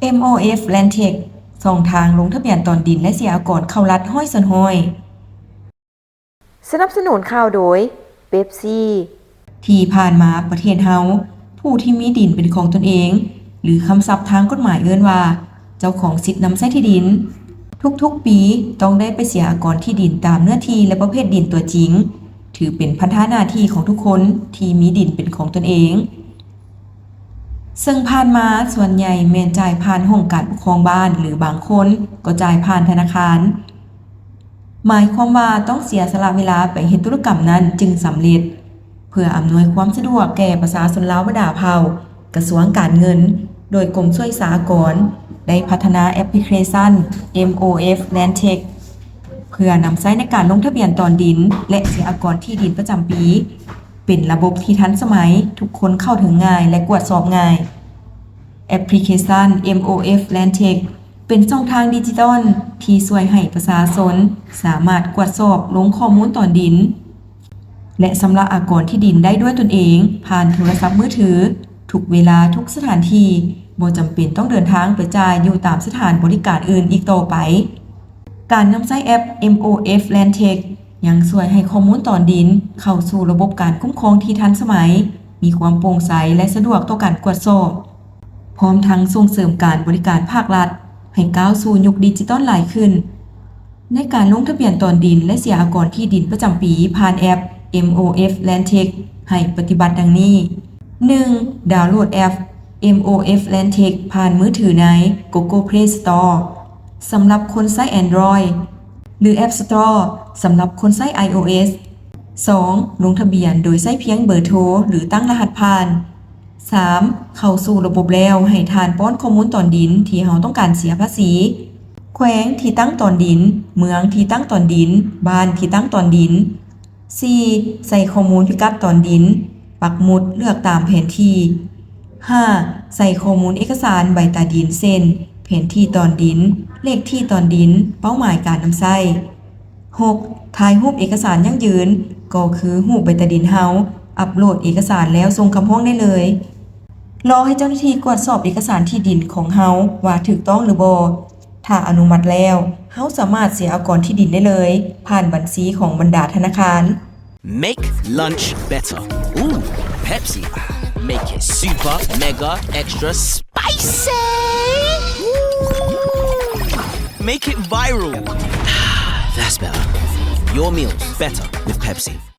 ເອັມໂອເອັຟ Land Tech ຊ່ອງທາງລົງທະບຽນຕອນດິນ ແລະ ເສຍອາກອນເຂົ້າລັດ ຮ້ອຍສ່ວນຮ້ອຍ. ສະໜັບສະໜູນຂ່າວໂດຍ ເປັບຊີ. ທີ່ຜ່ານມາປະເທດເຮົາ ຜູ້ທີ່ມີດິນເປັນຂອງຕົນເອງ ຫຼື ຄຳສັບທາງກົດໝາຍເອີ້ນວ່າ ເຈົ້າຂອງສິດນຳໃຊ້ທີ່ດິນ ທຸກໆປີຕ້ອງໄດ້ໄປເສຍອາກອນທີ່ດິນຕາມເນື້ອທີ່ ແລະ ປະເພດດິນຕົວຈິງ, ຖືເປັນພັນທະໜ້າທີ່ຂອງທຸກຄົນທີ່ມີດິນເປັນຂອງຕົນເອງ. ເຊິ່ງຜ່ານມາສ່ວນໃຫຍ່ແມ່ນຈ່າຍຜ່ານຫ້ອງການປົກຄອງບ້ານ ຫຼື ບາງຄົນກໍຈ່າຍຜ່ານທະນາຄານ. ໝາຍຄວາມວ່າຕ້ອງເສຍສະຫຼະເວລາໄປເຮັດທຸລະກຳນັ້ນຈຶ່ງສຳເລັດ. ເພື່ອອຳນວຍຄວາມສະດວກແກ່ປະຊາຊົນລາວບັນດາເຜົ່າ, ກະຊວງການເງິນ ໂດຍກົມສ່ວຍສາອາກອນ ໄດ້ພັດທະນາແອັບພລິເຄຊັນ ເອັມໂອເອັຟ Land Tech ເພື່ອນຳໃຊ້ໃນການລົງທະບຽນຕອນດິນ ແລະ ເສຍອາກອນທີ່ດິນປະຈຳປີ. ເປັນລະບົບທີ່ທັນສະໄໝ, ທຸກຄົນເຂົ້າເຖິງງ່າຍ ແລະ ກວດສອບງ່າຍ. ແອັບພລິເຄຊັນ ເອັມໂອເອັຟ Land Tech ເປັນຊ່ອງທາງດິຈິຕອນທີ່ຊ່ວຍໃຫ້ປະຊາຊົນສາມາດກວດສອບລົງຂໍ້ມູນຕອນດິນ ແລະ ຊຳລະອາກອນທີ່ດິນໄດ້ດ້ວຍຕົນເອງ ຜ່ານໂທລະສັບມືຖື ທຸກເວລາ, ທຸກສະຖານທີ່, ບໍ່ຈຳເປັນຕ້ອງເດີນທາງໄປຈ່າຍຢູ່ຕາມສະຖານບໍລິການອື່ນອີກຕໍ່ໄປ. ການນຳໃຊ້ແອັບ ເອັມໂອເອັຟ Land Tech ຍັງຊ່ວຍໃຫ້ຂໍ້ມູນຕອນດິນເຂົ້າສູ່ລະບົບການຄຸ້ມຄອງທີ່ທັນສະໄໝ, ມີຄວາມໂປ່ງໃສ ແລະ ສະດວກຕໍ່ການກວດສອບ, ພ້ອມທັງສົ່ງເສີມການບໍລິການພາກລັດໃຫ້ກ້າວສູ່ຍຸກດິຈິຕອນຫຼາຍຂຶ້ນ. ໃນການລົງທະບຽນຕອນດິນ ແລະ ເສຍອາກອນທີ່ດິນປະຈຳປີຜ່ານແອັບ ເອັມໂອເອັຟ Land Tech ໃຫ້ປະຕິບັດດັ່ງນີ້. ໜຶ່ງ ດາວໂຫຼດແອັບ ເອັມໂອເອັຟ Land Tech ຜ່ານມືຖືໃນ Google Play Store ສຳລັບຄົນໃຊ້ Android ຫຼື App Store ສຳລັບຄົນໃຊ້ iOS. ສອງ ລົງທະບຽນໂດຍໃຊ້ພຽງເບີໂທ ຫຼື ຕັ້ງລະຫັດຜ່ານ. ສາມ ເຂົ້າສູ່ລະບົບແລ້ວ ໃຫ້ທ່ານປ້ອນຂໍ້ມູນຕອນດິນທີ່ເຮົາຕ້ອງການເສຍພາສີ, ແຂວງທີ່ຕັ້ງຕອນດິນ, ເມືອງທີ່ຕັ້ງຕອນດິນ, ບ້ານທີ່ຕັ້ງຕອນດິນ. ສີ່ ໃສ່ຂໍ້ມູນພິກັດຕອນດິນ, ປັກໝຸດເລືອກຕາມແຜນທີ່. ຫ້າ ໃສ່ຂໍ້ມູນເອກະສານໃບຕາດິນ ເຊັ່ນ ແຜນທີ່ຕອນດິນ, ເລກທີ່ຕອນດິນ, ເປົ້າໝາຍການນຳໃຊ້. ຫົກ ຖ່າຍຮູບເອກະສານຢັ້ງຢືນ ກໍຄືຮູບໃບຕາດິນເຮົາ, ອັບໂຫຼດເອກະສານແລ້ວສົ່ງຄຳຮ້ອງໄດ້ເລີຍ. ລໍໃຫ້ເຈົ້າໜ້າທີ່ກວດສອບເອກະສານທີ່ດິນຂອງເຮົາວ່າຖືກຕ້ອງຫຼືບໍ່. ຖ້າອະນຸມັດແລ້ວ, ເຮົາສາມາດເສຍອາກອນທີ່ດິນໄດ້ເລີຍ ຜ່ານບັນຊີຂອງບັນດາທະນາຄານ. Make lunch better. Ooh, Pepsi. Make it super, mega, extra spicy. Ooh. Make it viral. That's better. Your meals better with Pepsi.